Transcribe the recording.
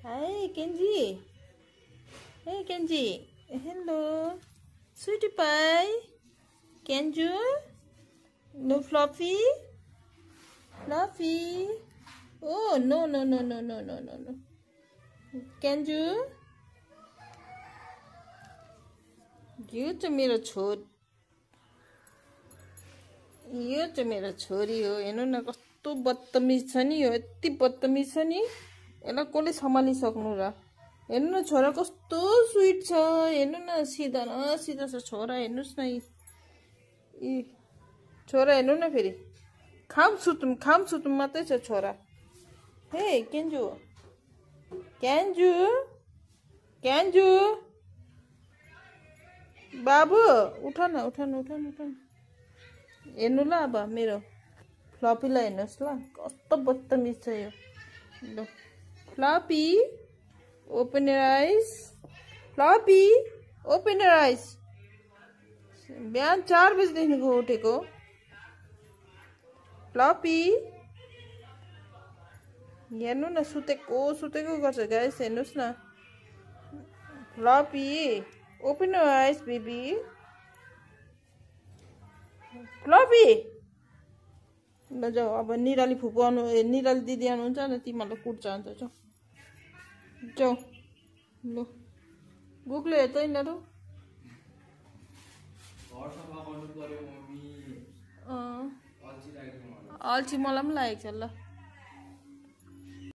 Hi, Kenji. Hey, Kenji. Hello. Sweetie pie. Kenju. No Fluffy. Fluffy. Oh, no, no, no, no, no, no, no, no. Kenju. यो चाहिँ मेरो छोरी हो। हेर्नु न कस्तो बदतमिज छ नि यो, यति बदतमिज छ नि। यसलाई कसले सम्हालिसक्नु र। हेर्नु न छोरा कस्तो स्वीट छ। हेर्नु न सिधा छ छोरा। हेर्नुस् न यी छोरा हेर्नु न फेरि खाम सुतुम मात्रै छ छोरा। हे केन्जु बाबु उठ न। हेर्नु ल अब मेरो फ्लपीलाई हेर्नुहोस् ल कस्तो बदतमिज छ यो। ल फ्लपी ओपन योर आइज। फ्लपी ओपन योर आइज। बिहान 4 बजेदेखिको उठेको। फ्लपी हेर्नु न सुतेको गर्छ गाइस। हेर्नुहोस् न फ्लपी ओपन योर आइज बेबी। फ्लपी ल जाऊ अब निराली फुपू आउनु निराली दिदी आउनुहुन्छ नि तिमीहरूलाई कुट्छ अन्त जाऊ ल बुकले हेर्छ यिनीहरू। अल्छी मलाई पनि लागेको छ ल।